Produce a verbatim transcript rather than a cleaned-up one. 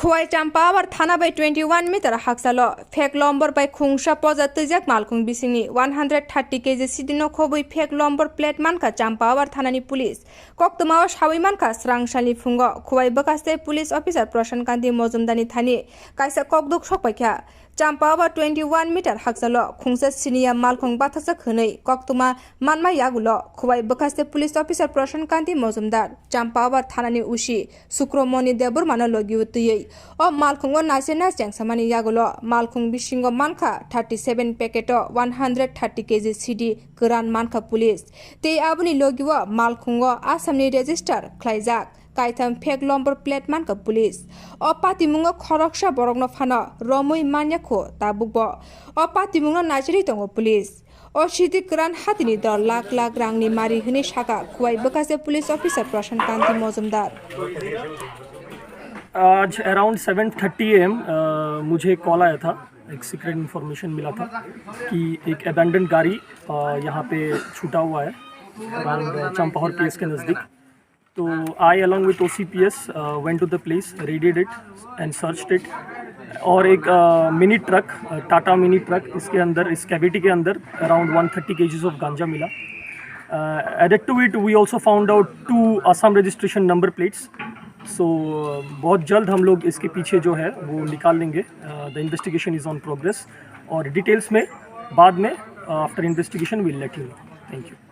Khowai Champawar thana bai twenty one meter haksalo phek lombor bai khungsa poja twijak malkhung bisingni one hundred thirty K G C D no khobwi phek lombor plate mankha Champawar thanani police. Koktwmao sawi mankha srang salni phungo Khowai bwkhaste police officer Prashan Kanti Mojumdarni thani kaisa kokduk sokpaikha. Champawar twenty one meter haksalo khungsa siniya malkhung bathajak hwnwi koktwma manma yagulo Khowai bwkhaste police officer Prashan Kanti Mojumdar, Champawar thanani O C Sukromoni Debbarmano logio twiwi o malkhungo naisena chengsamani yagulo malkhung bisingo mankha thirty seven packet o one hundred thirty K G C D kwran mankha police. Tei aboni logio malkhungo Assamni register khlaijak kaitham phek lombor plate mankha police. O patimungo khoroksa borokno phano romwi manya kho tabukbo. O patimungno naisirwi tongo police. O sidi kwran hatini dor lakh lakh rangni mari hwnwi saka Khowai bwkhaste police officer Prashan Kanti Mojumdar. आज around seven thirty A M मुझे call आया था। एक secret information मिला था कि एक अबैंडन गाड़ी अ, यहाँ पे छूटा हुआ है अराउंड चंपाहर पीएस के नज़दीक। तो I along with O C P S went to the place, raided it and searched it। और एक mini truck, Tata mini truck, इसके अंदर, इस कैविटी के अंदर around one thirty KGs of गांजा मिला। Added to it, we also found out two Assam registration number plates। सो बहुत जल्द हम लोग इसके पीछे जो है वो निकाल लेंगे। The investigation is on progress। और डिटेल्स में बाद में, after investigation, we'll let you know। Thank you।